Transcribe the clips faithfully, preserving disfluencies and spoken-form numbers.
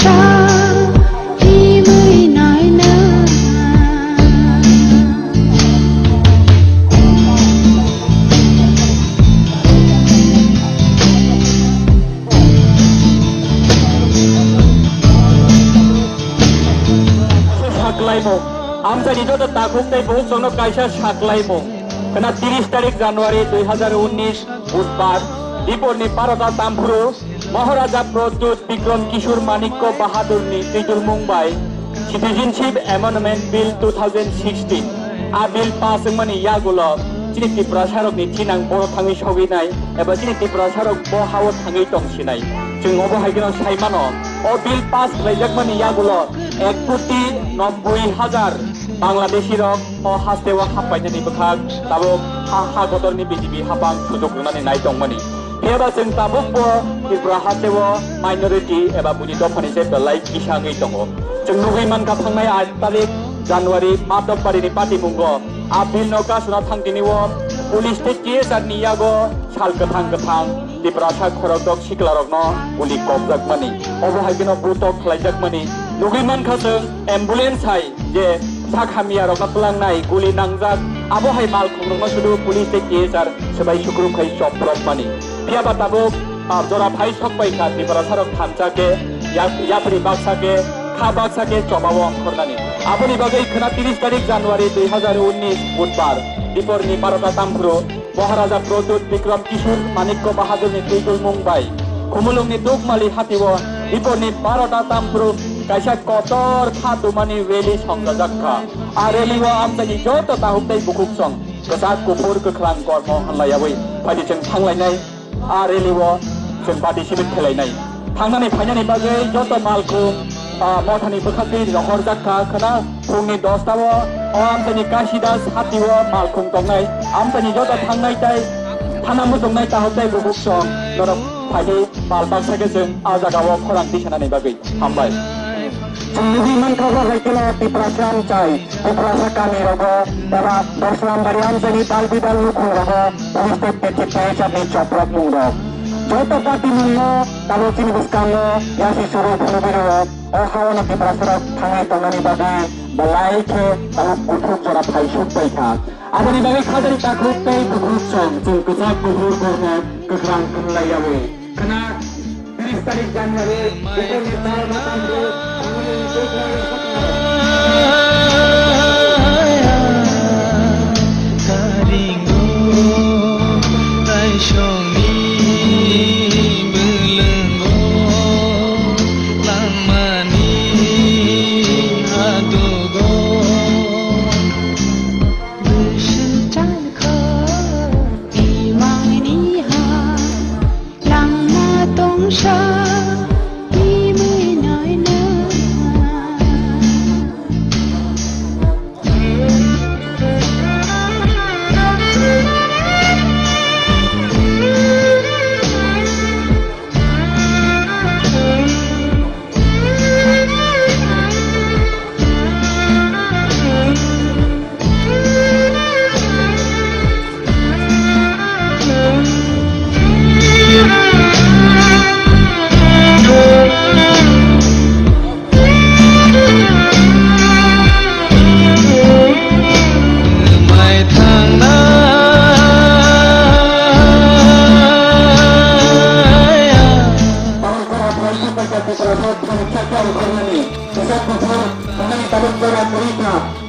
Sa himwi naina. Saklaimung. Amchaini joto takhuk tei bukhuk chwngno kaisa saklaimung. Khna tiris tarik January dui hazar unnish, Budbar, diporni barota tamphuru Maharaja Pradyut Bikram Kishore Manikya Bahadurni twijlmung bai Citizenship Amendment Bill two thousand sixteen. A bill pass wngmani yagulo chini Tiprasarokni thinang boro thangwi sogwinai eba chini Tiprasarok bo hao thangwi tongsinai. Chwng obo hai kheno sai mano, o bill pass khlaijakmani yagulo ek koti nobboi hajar Bangladeshirok o hasteo happainani bwkhak tabuk ha, ha kotorni B J P hapang sujuk rwnani nai tongmani. Phiyaba chwng tabukbo Tripura hasteo minority eba buini dophani se belai kisa wngwi tongo. Chwng nugwi mankha thangnai aat tarik January Madhobbarini patimungo a bill no kasuna thangtini o police tei T S R ni yago sal kwthang kwthang Tiprasa khorokdok siklarokno guli kokjakmani, obo hai kheno butok khlaijakmani. Nugwi mankha chwng ambulance hai je sak hamyarokno twlangnai guli nangjak, abo hai malkhungrokno sudu police tei T S R swbai sukrub khai chopropmani. Phiyaba tabuk, ah, jora phai sokpai kha Tiprasarok thansa khe yak-, yapri baksa khe kha baksa khe chobao ongkhornani. Aboni bagwi khna tiris tarik January dui hazar unnish Budbar diporni barota tamphuru Maharaja Pradyut Bikram Kishore Manikya Bahadurni twijlmung bai Khumulwngni Dukmali hatio diporni barota tamphuru kaisa kotor kha dumani rally songjajak kha. A rally o amchaini joto takhuk tei bukhuk chwng kwchak kuphur kwkhwrang kormo hwnlaiyawi phaidi chwng thanglainai. A rally o chwng participate khlainai. Thangnani phainani bagwi joto malkhung, ah, mothani bwkhak twi rohorjak kha khwna phungni dosta o, o amchaini Kasidas hati o malkhung tongnai. Amchaini joto thangnai tei thana muchungnai takhuk tei bukhuk chwng norok phaidi pal baksa khe chwng a jaga o khorang tisanani bagwi. Hambai. Chwng nugwi mankha bo hai kheno Tiprasa amchai, Tiprasa kami rogo, eba Boslam bari amchaini dal bidal nukhung rogo, police tei T S R ni chopropmung rok. Joto party mungno tabuk chini bwskango yasi suru phunugwi rwo, o haono Tiprasa rok thangwi tongnani bagwi belai khe tabuk kuthuk jora phaisuk pai kha. Aboni bagwi khajani takhuk tei bukhuk chwng, chwng kwchak kuphur kormo kwkhwrang khwnlaiyawi. Khna, tiris tarik January, bukurni tal matang bro, Khumulwng Dukmali hati o. Taringo, taisongni bwlwngo, langmani hadugo. Bwswk chalkha imangni ha, langma tongsa imwi naina.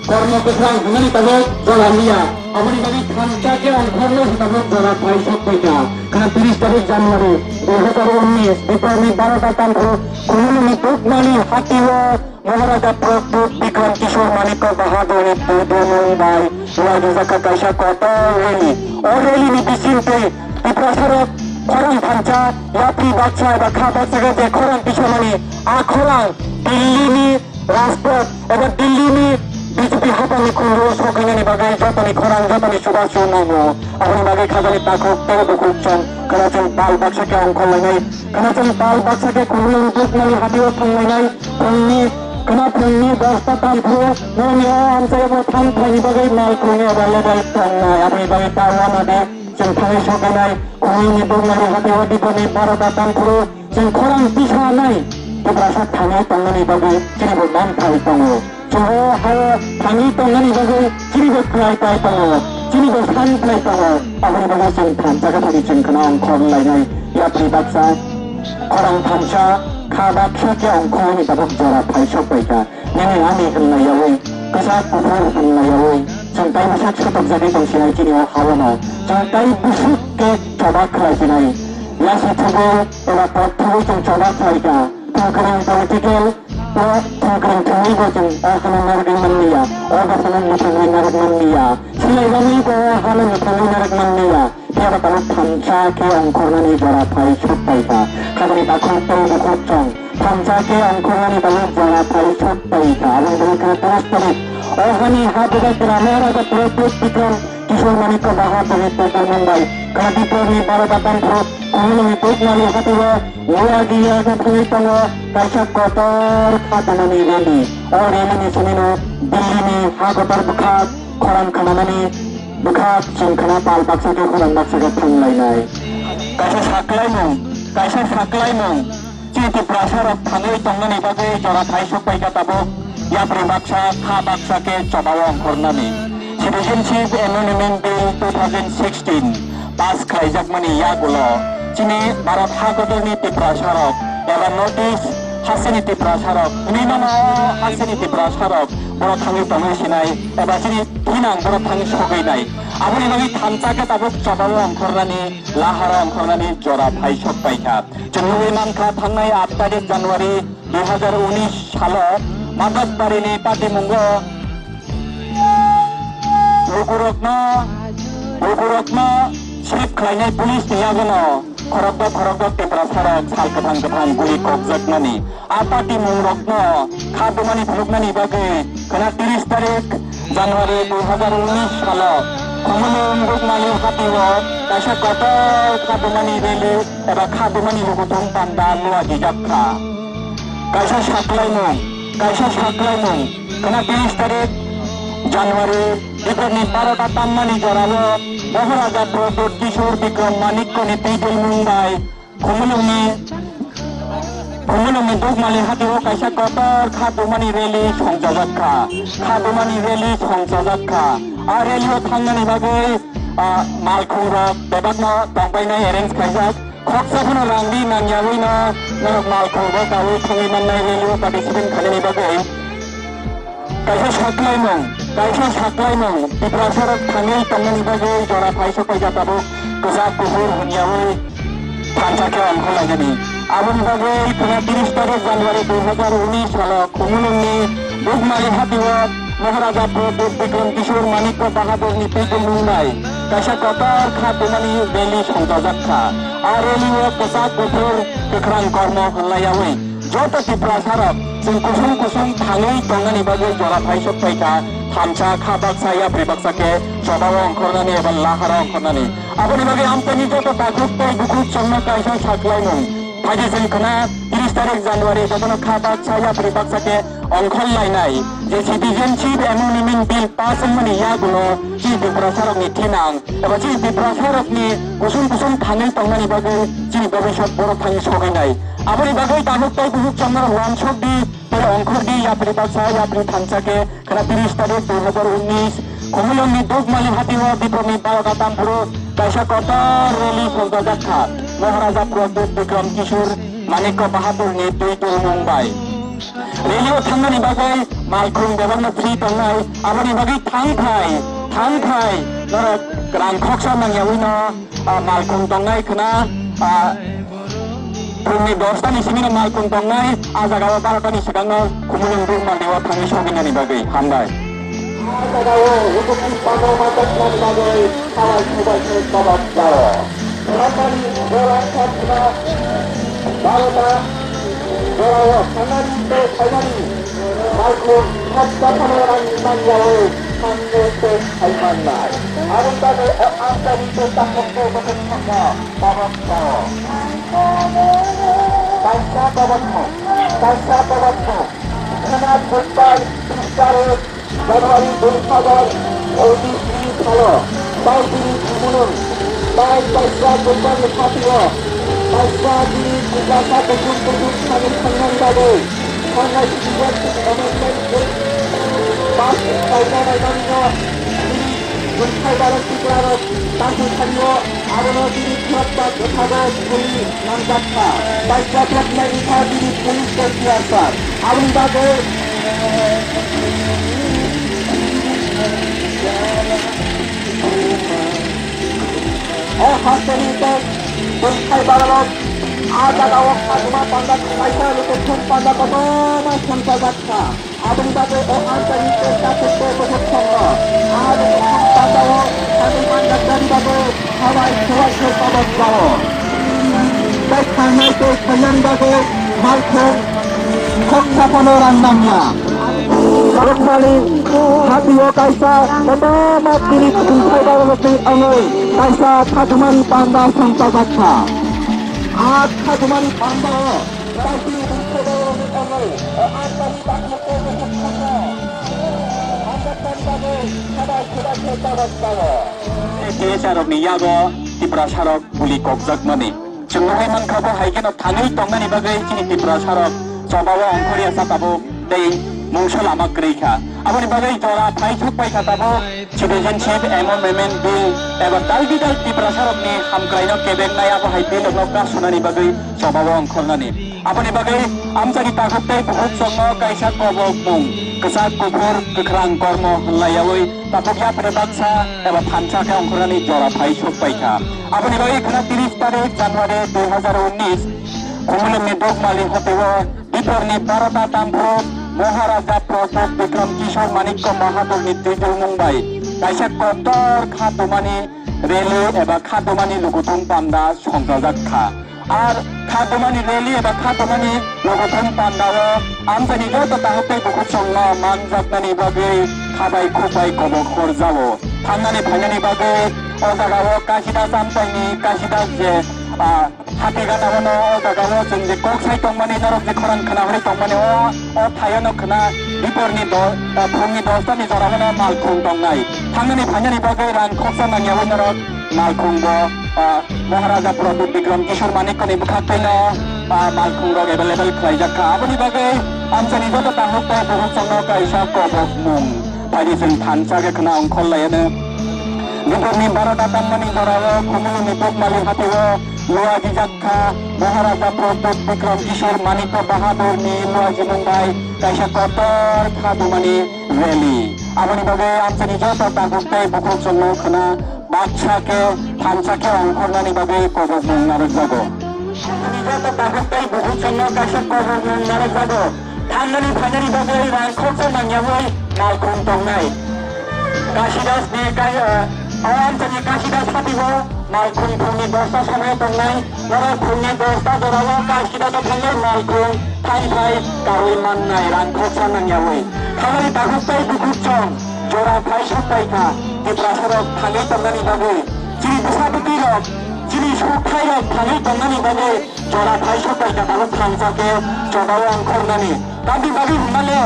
Kormo kwthang hwnmani tabuk jora liya. Aboni bagwi thansa khe ongkhorno hwnwi tabuk jora phai sok phaikha. Khna tiris tarik January dui hazar unnish, diporni barota tamphru Khumulwngni Dukmali hati o Maharaja Pradyut Bikram Kishore Manikya Bahadurni twijlmung bai uajajak kha kaisa kotor rally. O rally ni bisingtwi Tiprasarok khorang thansa, yapri baksa eba kha baksa khe je khorang tisamani, a khorang Delhi ni Rajpath eba Delhi ni B J P hapang ni khunju o sokrinani bagwi jotoni khorang, jotoni chubachu nango. Aboni bagwi khajani takhuk tei bukhuk chwng khna chwng pal baksa khe ongkhorlainai. Khna chwng pal baksa khe Khumulwng Dukmali hati o thanglainai. Phungni, khna phungni dosta tamphru norokni o amchai o thang phaini bagwi malkhung eba lebai tongnai. Aboni bagwi ta uanadi chwng thangwi sokrinai. Khumulwngni Dukmali hati o diporni barota tamphru. Chwng khorang tisanai, T Tiprasa thangwi tongnani bagwi chini bo manthai tongo. Chwng o ha-o thangwi tongnani bagwi chini bo kwlai pai tongo, chini bo san khlai tongo. Aboni bagwi chwng thansa khe thani chwng khna ongkhor lainai yapri baksa, khorang thansa, kha baksa khe ongkhorni tabuk jora phai sok pai kha. Nini ani hwnlaiyaui, kwchak kuphur hwnlaiyaui, chwng tai bwswk sotokjagwi tongsinai chini o ha-o no. Chwng tai bwswk khe choba khlai sinai. Yasi thugwi eba kok thugwi chwng choba khlai kha. Thwngkwrwng political, o thwngkwrwng thwngwi bo chwng o hano narwgwi manliya, o bwsano mwthangwi narwk manliya, swlaijaknai bo o hano mwthangwi narwk manliya. Phiya tabuk thansa khe ongkhornani jora phai sok pai kha. Khaboni takhuk tei bukhuk chwng thansa khe ongkhornani tabuk jora phai sok pai kha. Aboni bagwi khe tris tarik o hani ha bwbak gra Maharaja Pradyut Bikram Kishore Manikya Bahadur ni tongmung bai Kadiporni Bharat Hatam Phuruk Khumulwngni Dukmali hatio Noya Giya khe thangwi tongo kaisa kotor kha tongnani rally. O rally ni simi no Delhi ni ha kotor bwkhak khorang khananani bwkhak chwng khna pal baksa khe khorang baksa khe thang lainai. Kaisa saklaimung, kaisa saklaimung. Chini Tiprasa rok thangwi tongnani bagwi jora phai sok pai kha tabuk yapri baksa kha baksa khe choba o ongkhornani. Citizenship Amendment Bill two thousand sixteen pass khlaijakmani yagulo chini Bharat hakotorni Tiprasa rok eba North East hasteni Tiprasa rok, hwnwi mano o hasteni Tiprasa rok borok thangwi tongwi sinai eba chini thinang borok thangwi sogwi nai. Aboni bagwi thansa khe tabuk choba o ongkhornani, lahar o ongkhornani jora phai sok pai kha. Chwng nugwi mankha, thangnai aat tarik January dui hazar unis salo Madasbarini patimungo lukurokno, lukurokno sip khlainai police ni yagono khorokdok khorokdok Tiprasa rok sal kwthang kwthang guli kokjakmani. A patimung rokno kha dumani phunuknani bagwi khwna tris tarik January dui hazar unis salo Khumulwng Dukmali hatio kaisa kotor kha dumani rally eba kha dumani lukuthung panda lua dijak kha. Kaisa saklaimung, kaisa saklaimung khwna tris tarik January bikorni barota tammani jorao Maharaja Pradyut Kishore Bikram Manikyani twi dulmung bai Khumulwngni, Khumulwngni Dukmali hatio kaisa kotor kha dumani rally songchajak kha. Kha dumani rally songchajak kha. A rally o thangnani bagwi, ah, malkhung rok bebakno tongpainai arrange khaijak. Khoksa phano rang ri nangyawi no norok malkhung bo kaui thangwi mannai rally o participate khainani bagwi. Kaisa saklaimung, kaisa saklaimung, Tiprasa rok thangwi tongmani bagwi jora phai sok paijak tabuk kwchak kuphur hwnyawi thansa khe ongkhorlainani. Aboni bagwi khwna tris tarik January dui hazar unis salo Khumulwngni Dukmali hatio Maharaja Pradyut Bikram Kishore Manikya Bahadurni twi dulmung bai kaisa kotor kha dumani rally songchajak kha. A rally o kwchak kuphur kwkhwrang kormo hwnlaiyawi. Joto Tiprasa rok chwng kusung kusung thangwi tongnani bagwi jora phai sok pai kha, thansa kha baksa yapri baksa khe choba o ongkhornani eba lahar o ongkhornani. Aboni bagwi amchaini joto takhuk tei bukhuk chwngno kaisa saklaimung. Phaidi chwng khwna tris tarik January jotono kha baksa yapri baksa khe ongkhor lainai je Citizenship Amendment Bill pass wngmani yagulo chini Tiprasa rokni thinang eba chini Tiprasa rokni kusung kusung thangwi tongnani bagwi chini bobiswk borok thangwi sogwi nai. Aboni bagwi tabuk tei buhuk chongmarok uansuk di tei ongkhor di yapri baksa yapri thansa khe khwna tris tarik dui hazar unis Khumulwngni Dukmali hatio Bikromni Baroka Tamphuru kaisa kotor rally songchajak kha Maharaja Pradyut Bikram Kishore Manikya Bahadurni twi dulmung bai. Rally o thangnani bagwi malkhung bebakno free tongnai, aboni bagwi thang phai, thang phai, norok rang khoksa mangyawi no, ah, malkhung tongnai khwna, ah, phungni dosta ni simi no malkhung tongnai, ah jaga o barota ni swkang no Khumulwng Dukmali o thangwi sogwinani bagwi. Hambai. Ah jaga o hukuki pano manjaknani bagwi. Sabai subai khe kobo jao. Rangmani jora khatna barota jorao thangnani tei phainani malkhung hapta phano rang manjao thangnai tei phai mannai. Aboni bagwi o amchari tei takhukno bokhok thangna kobo jao. Kaisa kobo thang, kaisa kobo thang. Khwna bukbai, bukbai, January dui hazar unis ni salo, tai bini Khumulwng, tai kaisa Gopal Phatio, kaisa bini Tiprasa kuchuk kuchuk sani thangnani Sangai citizen development pass kaisa naimanino chini Bwrwkthai Barok Tripura rok tangthai thanio abono chini khoroksa bwthago bui nangjak kha. Paisa thoknai wngkha chini police ko T R sir. Aboni bagwi o hasteni tei Bwrwkthai Barok a jagao khajuma panda khlaisa lukuthum panda kotorma songchajak kha. Aboni bagwi o amchaini tei takhuk tei bukhuk songno a lukuthum pandao thangwi manjaknani bagwi hambai khubai khe kobo jao. Tei thangnai tei khainani bagwi malkhung khoksa phano rang nangya. Rukmani hati o kaisa kotorma chini khumthai barokni wngwi kaisa khajumani panda songchajak kha. A khajumani pandao T S R rokni yago Tiprasarok buli kokjakmani. Chwng nugwi mankha, bo hai kheno thangwi tongnani bagwi chini Tiprasarok chobao ongkhorya sa tabuk tei mungsa lama kwrwi kha. Aboni bagwi jora phai sok pai kha tabuk. Citizenship Amendment Bill eba tal bidal Tiprasarokni hamkraino kebeknai abo hai bill rokno kasunani bagwi chobao ongkhornani. Aboni bagwi amchaini takhuk tei bukhuk songno kaisa kobokmung kwchak kuphur kwkhrang kormo hwnlaiyaui tabuk yapre baksa eba thansa khe ongkhornani jora phai sok pai kha. Aboni bagwi khwna tris tarik January dui hazar unnis Khumulwngni Dukmali hoteo Biporni Barota Tamphru Maharaja Pradyut Bikram Kishore Manikya Bahadurni twijlmung bai kaisa kotor kha tumani rally eba kha tumani lukuthum panda songchajak kha. Ar kha tumani rally eba kha tumani lukuthum pandao amchaini joto takhuk tei bukhuk songno manjaknani bagwi khabai khukbai kobok horjago. Thangnani phainani bagwi o jagao Kasidas amchaini Kasidas je, ah, Hati gana o no o jaga o chwng je kok sai tongmani, norok je khorang khna hori tongmani, o, o thaio no khna biporni do-, o phungni dosta ni jora o no malkhung tongnai. Thangnani phainani bagwi rang khoksa nangya wi norok malkhung bo, o, Maharaja Pradyut Bikram Kishore Manikya ni bwkhak twi no, o, malkhung rok available khlaijak kha. Aboni bagwi amchaini joto takhuk tei bukhuk songno kaisa kobok mung. Phaidi chwng thansa khe khna ongkhor lai ano. Biporni Barota tangmani jora o Khumulwngni Dukmali hati o luajijak kha Maharaja Pradyut Bikram Kishore Manikya Bahadurni luajimung bai kaisa kotor kha tumani rally. Aboni bagwi amchaini joto takhuk tei bukhuk songno khna baksa khe thansa khe ongkhornani bagwi kobokmung narwkjago. Amchaini joto takhuk tei bukhuk songno kaisa kobokmung narwkjago. Thangnani phainani bagwi rang khoroksa nangyawi malkhung tongnai. Kasidas ni kai, eh, o amchaini Kasidas hati o malkhung phungni dosta somoi tongnai. Norok phungni dosta jora o Kasidas o thangwi malkhung thanithai karwi mannai rang khoroksa nangyawi. Thangnani takhuk tei bukhuk song jora phai sok pai kha. Tiprasarok thangwi tongnani bagwi chini bwsa bwtwi rok, chini sukthai rok thangwi tongnani bagwi jora phai sok pai kha, tabuk thansa khe jora o ongkhornani. Tamni bagwi hwnmale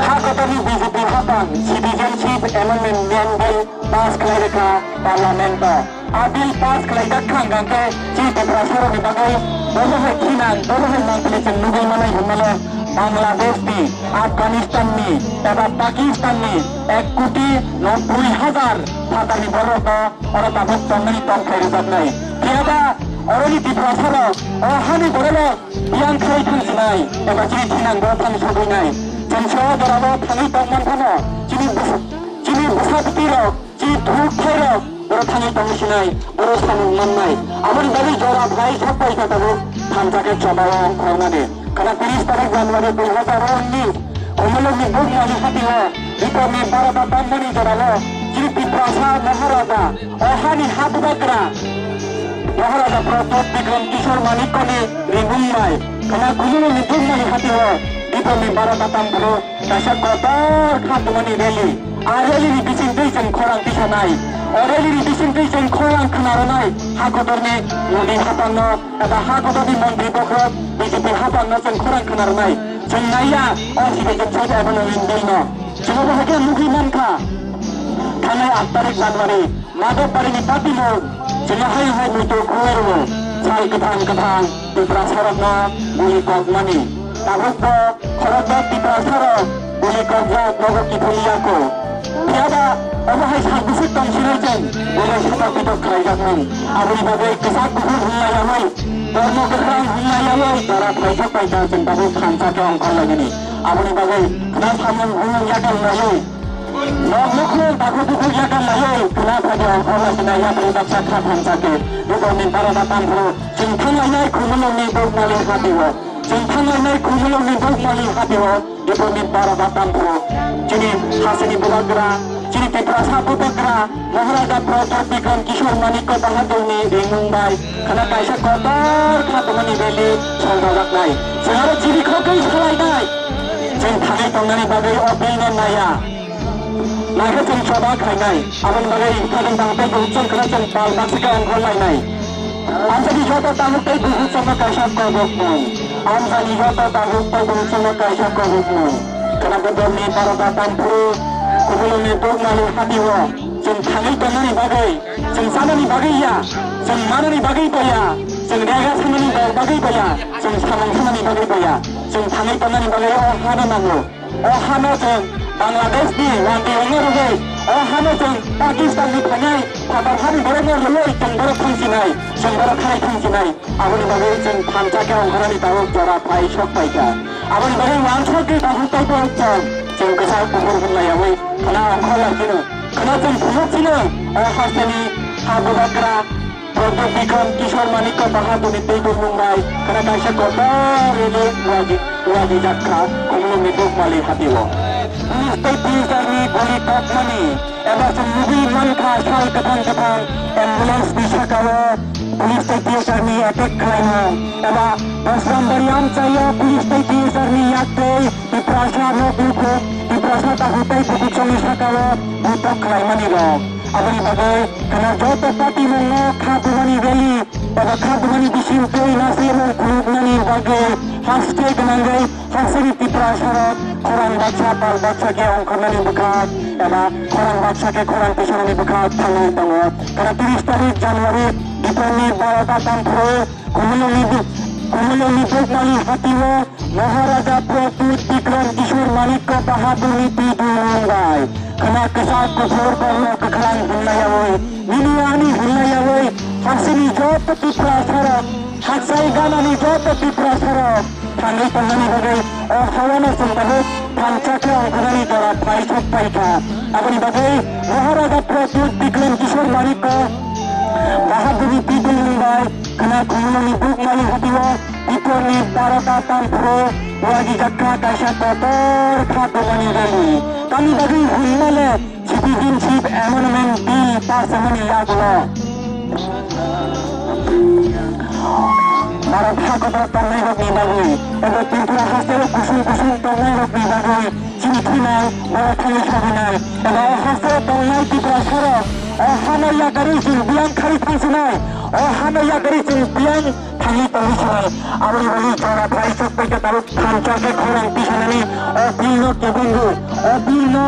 ha kotorni B J P hapang Citizenship Amendment Bill pass khlai rwkha Parliament o. A bill pass khlai jak kha hwnkhe chini Tiprasarokni bagwi bobo hai thinang, bobo hai mantri chwng nugwi manai hwnmale Bangladesh ni, Afghanistan ni eba Pakistan ni ek koti nobboi hajar phatarni borokno oro tabuk tongmani tongthai rwjaknai. Phiyaba oroni Tiprasarok, o hani bororok biyang khai thangsinai eba chini thinang bo thang sogwinai. Chwng se o borok o thangwi tongmani phano chini bwsa-, chini bwsa bwtwirok, chini thuk thairok borok thangwi tongsinai, borok samung mannai. Aboni bagwi jora phai sok pai kha tabuk thansa khe choba o ongkhornani. Khana tris tarik January dui hazar unnis, Khumulwngni Dukmali hati o Biporni Barota tangmani jora o chini Tiprasa Maharaja, o hani ha bubagra Maharaja Pradyut Bikram Kishore Manikyani rimung bai khana Khumulwngni Dukmali hati o Biporni Barota tangphuru kaisa kotor kha tumani rally. A rally ni bisingtwi chwng khorang tisanai. O rally ni bisingtwi chwng khorang khna rwnai ha kotorni modi hapangno eba ha kotorni montri bokhorok B J P hapangno chwng khorang khna rwnai. Chwng naiya o citizenship amendment bill no. Chwng bo hai khe nugwi mankha. Thangnai aat tarik January Madhobbarini patimung chwng hai hai muitu khuwi rwo. Sal kwthang kwthang Tiprasarokno bui kokmani. Tabukbo khoroknwi Tiprasarok bini kokjak nogo kiphilwi yaku. Phiyaba obo hai sal bwswk tong sinai chwng belai satok bitok khlaijakmani. Aboni bagwi kwchak kuphur hwnlaiyaui, kormo kwkhwrang hwnlaiyaui jora phaisok paikha chwng tabuk thansa khe ongkhorlainani. Aboni bagwi khna samung hwnlaiya khe wnlaiwi. Nok nukhung takhuk bukhuk yakarlaiwi khna phaiya ongkhorlainai yapri baksa kha thansa khe. Bubagrani baroda tamphuru chwng thanglainai khumulwngni bukmali hatio. Chwng thanglainai khumulwngni bukmali hatio. Bubagrani baroda tamphuru chini hasteni bubagra, chini Tiprasa bubagra, Maharaja Pradyut Bikram Kishore Manikya Bahadurni ringmung bai khna kaisa kotor kha tongmani rally songjajaknai. Chwng aro chirikhogwi salainai. Chwng thangwi tongnani bagwi o bill no naiya. Naikhe chwng choba khainai, aboni bagwi khajang tang tei buhuk chwng khna chwng pal baksa khe ongkhor lainai. Amchaini joto tabuk tei buhuk chwngno kaisa kobokmung. Amchaini joto tabuk tei buhuk chwngno kaisa kobokmung. Khna bubagrani baroda tamphuru, khumulwngni bukmali hatio. Chwng thangwi tongnani bagwi, chwng chanani bagwi ya, chwng manani bagwi bo ya, chwng rega sanani bagwi bo ya, chwng samung sanani bagwi bo ya, chwng thangwi tongnani bagwi o hano nango. O hano chwng Bangladeshni wandirokno rwgwi, o hano chwng Pakistanni phainai phatar hani borokno rwgwi chwng borok thangsinai, chwng borok khanai thangsinai. Aboni bagwi chwng thansa khe ongkhorani tabuk jora phai sok phaikha. Aboni bagwi uansukgwi tabuk teibo chwng, chwng kwchak buphur hwnlaiyaui khna ongkhor lai chino. Khna chwng phunuk chino, o hasteni ha bubagra, Pradyut Bikram Kishore Manikya Bahadurni tei bumung bai khna kaisa kotor rally wagi, wagi jakha khumulwngni bukmali hatio. Police tei T S R ni guli tokmani eba chwng nugwi mankha sal kwthang kwthang ambulance ni sakao police tei T S R ni attack khlaimung eba Basrambari amchaio police tei T S R ni yaktwi Tiprasa nok nukhung, Tiprasa takhuk tei bukuchongni sakao butok khlaimani rok. Aboni bagwi khna joto party mungno kha bumani rally eba kha bumani bising twi nasiyamung khuluknani bagwi haste gwnangwi hasteni Tiprasarok khorang baksa pal baksa khe ongkhornani bwkhak eba khorang baksa khe khorang tisanani bwkhak thangwi tongo. Khna tris tarik January, Biponni barota tamphuru Kumuloni, Kumuloni Bukmali hatio Maharaja Pradyut Bikram Kishore Manikya Bahadurni twi bumung bai khna kwchak kuphur kormo kwkhwrang hwnlaiyaui, nini ani hwnlaiyaui, hasteni joto Tiprasarok, hachai ganani joto Tiprasarok thangwi tongnani bagwi o hawano chwng tabuk thansa khe ongkhornani jora phai sok phaikha. Aboni bagwi Maharaja Pradyut Bikram Kishore Manikya Bahadurni twi bumung bai khna Kumuloni Bukmali hatio Biponni barota tamphuru wagi jakha kaisa kotor kha tongmani rally. Tamni bagwi hwnmale Citizenship Amendment Bill pass wngmani yagulo Bharat hakotor tongnairokni bagwi eba Tripura hasteo kusung kusung tongnairokni bagwi chini thwinai, borok thangwi sogwinai, eba o hasteo tongnai Tiprasarok o hano yakarwi chwng biyang kharwi thangsinai, o hano yakarwi chwng biyang thangwi tongwi sinai. Aboni bagwi jora phai sok paikha tabuk thansa khe khorang tisanani o bill no kebengwi, o bill no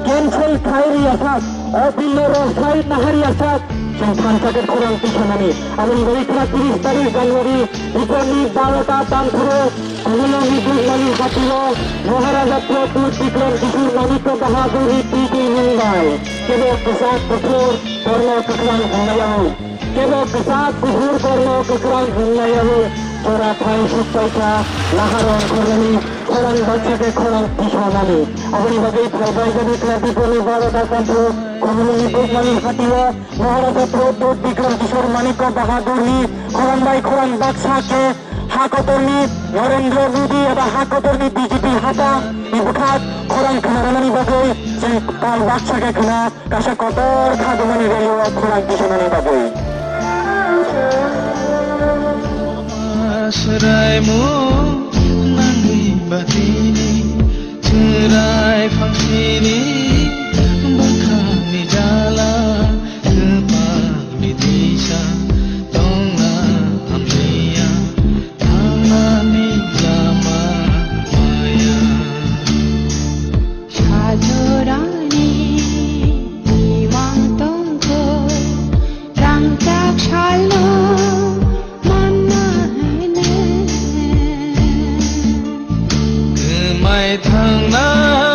cancel khai rwya sak, o bill no rw sai naharya sak, chwng thansa khe khorang tisanani. Aboni bagwi khna tris tarik January, Biponni barota tamphuru Kumuloni Bukmali hatio Maharaja Pradyut Bikram Kishore Manikya Bahadurni twi bumung bai kebo kwchak kuphur kormo kwkhwrang hwnlaiyaui. Kebo kwchak kuphur kormo kwkhwrang hwnlaiyaui jora phai sok paikha laharo ongkhornani khorang baksa khe khorang tisanani. Aboni bagwi phaibai jani khna Biponni barota tamphuru Kumuloni Bukmali hatio Maharaja Pradyut Bikram Kishore Manikya Bahadurni khorang bai khorang baksa khe hakotorni Narendra Modi eba hakotorni B J P hapangni bwkhak khorang khna rwnani bagwi chwng pal baksa khe khna kaisa kotor kha tongmani rally o khorang tisanani bagwi. Swraimo nangni batini chwrai phangsini bwkhakni jala kwpalni tisa tongna hamliya thangnani lama maya. Sajorani imang tongkho rangchak salno manna hene. Thangna